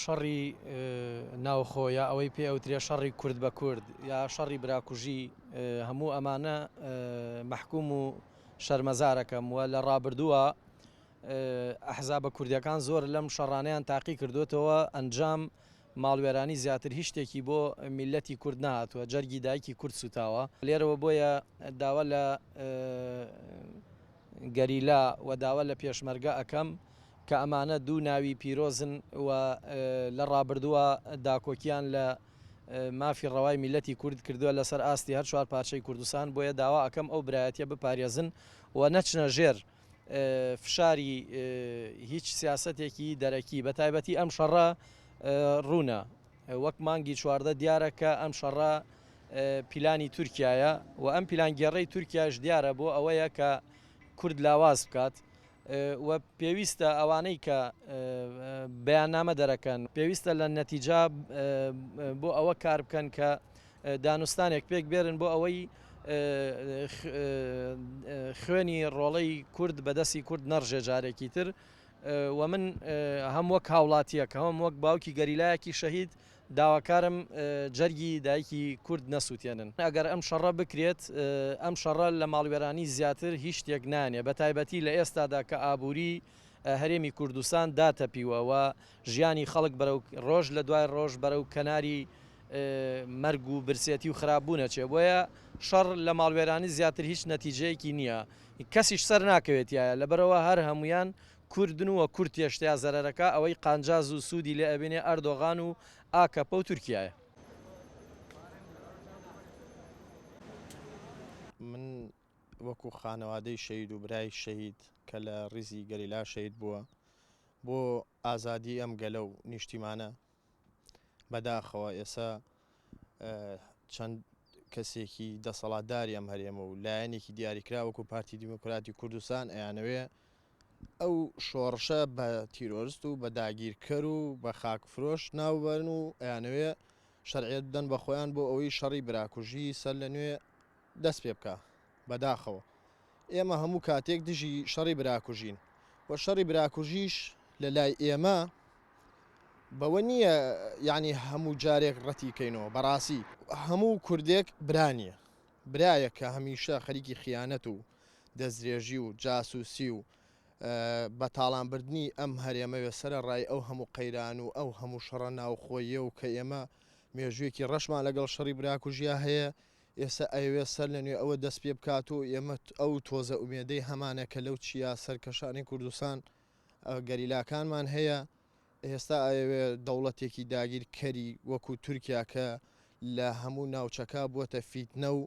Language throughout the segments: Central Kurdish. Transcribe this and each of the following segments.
شەڕی ناوخۆ یا ئەوەی پێ ئەوترێ شەڕی کورد بە کورد یا شەڕی براکوژی هەموو ئەمانە مەحکوم و شەرمەزارەکەم و لە ڕابردووە ئەحزابە کوردیەکان زۆر لەم شەڕانەیان تاقی کردوتەوە ئەنجام ماڵوێرانی زیاتر هیچ شتێکی بۆ میللەتی کورد نەهاتووە، جەرگی دایکی کورد سوتاوە. لێرەوە بۆیە داوا لە گەریلا و داوا لە پێشمەرگە ئەکەم کە ئەمانە دوو ناوی پیرۆزن و لە ڕابردووە داکۆکیان لە مافی ڕەوای میللەتی کورد کردووە لەسەر ئاستی هەر چوار پارچەی کوردستان، بۆیە داوا ئەکەم ئەو برایەتیە بپارێزن و نەچنە ژێر فشاری هیچ سیاسەتێکی دەرەکی بە تایبەتی ئەم شەڕە ڕوونە وەک مانگی 14 دیارە کە ئەم شەڕە پیلانی تورکایە و ئەم پیلانگێڕەی تورکیاش دیارە بۆ ئەوەیە کە کورد لاواز بکات و پێویستە ئەوانەی کە بەیاننامە دەرەکەن پێویستە لە نەتیجا بۆ ئەوە کار بکەن کە دانوستانێک پێک بێرن بۆ ئەوەی خوێنی ڕۆڵەی کورد بەدەستی کورد نەڕژێ جارێکی تر و من هەم وەک هاوڵاتیەک هەم وەک باوکی گەریلایەکی شەهید داواکارم جەرگی دایکی کورد نەسووتێنن ئەگەر ئەم شەڕە بکرێت ئەم شەڕە لە ماڵوێرانی زیاتر هیچ شتێک نانێ بە تایبەتی لە ئێستادا کە ئابووری هەرێمی کوردستان داتەپیوە و ژیانی خەڵک بەرەو ڕۆژ لە دوای ڕۆژ بەرەو کەناری مەرگ و برسێتی و خراپ بوون ئەچێ بۆیە شەڕ لە ماڵوێرانی زیاتر هیچ نەتیجەیەکی نییە کەسیش سەر ناکەوێت تیایا لەبەرئەوە هەر هەموویان کوردن و کورد تێشتیا زەرەرەکا ئەوەی قانجاز و سوودی لێ ئەبینێ ئەردۆغان و ئاکەپە و تورکیایە. من وەکو خانەوادەی شەهید و برای شەهید کە لە ڕیزی گەریلا شەهید بووە بۆ ئازادی ئەم گەلە و نیشتیمانە بەداخەوە ئێسا چەند کەسێکی دەسەڵاتداری ئەم هەرێمە و لایەنێکی دیاریکرا وەکو پارتی دیموکراتی کوردستان ئەیانەوێ ئەو شۆڕشە بە تیرۆرست و بە داگیرکەر و بە خاکفرۆش ناوبەرن و ئەیانەوێ شەرعیەت بدەن بە خۆیان بۆ ئەوەی شەڕی براکوژی سەر لە نوێ دەست پێ بکا بەداخەوە ئێمە هەموو کاتێک دژی شەڕی براکوژین و شەڕی براکوژیش لە لای ئێمە بەوە نییە یعنی هەموو جارێک ڕەتی کەینەوە بەڕاستی هەموو کوردێک برا نییە برایە کە هەمیشە خەریکی خیانەت و دەستدرێژی و جاسوسی و بە تاڵانبردنی ئەم هەرێمەوێ سەرە ڕای ئەو هەموو قەیران و ئەو هەموو شەڕە ناوخۆیە و کە ئێمە مێژوویەکی ڕەشمان لەگەڵ شەڕی براکوژیا هەیە ئێستا ئەیەوێت سەر لە نوێ ئەوە دەست پێ بکات و ئێمە ئەو تۆزە ئومێدەی هەمانە کە لەو چیا سەرکەشانەی کوردستان گەریلاکانمان هەیە ئێستا ئەیەوێ دەوڵەتێکی داگیرکەری وەکو تورکیا کە لە هەموو ناوچەکە بووەتە فیتنە و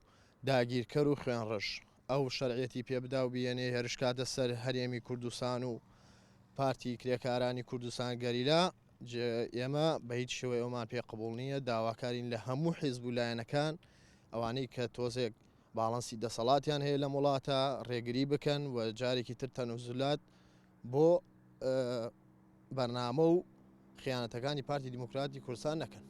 داگیرکەر و خوێنڕژ ئەو شەرعیەتی پێ بدا و بیەنێ هێرشکاتە سەر هەرێمی کوردستان و پارتی کرێکارانی کوردستان گەریلا ئێمە بە هیچ شێوەی ئەومان پێ قبوڵ نییە داواکارین لە هەموو حیزب و لایەنەکان ئەوانەی کە تۆزێک باڵانسی دەسەڵاتیان هەیە لەم وڵاتە ڕێگری بکەن و جارێکی تر تەنوزلات بۆ بەرنامە و خیانەتەکانی پارتی دیموکراتی کوردستان نەکەن.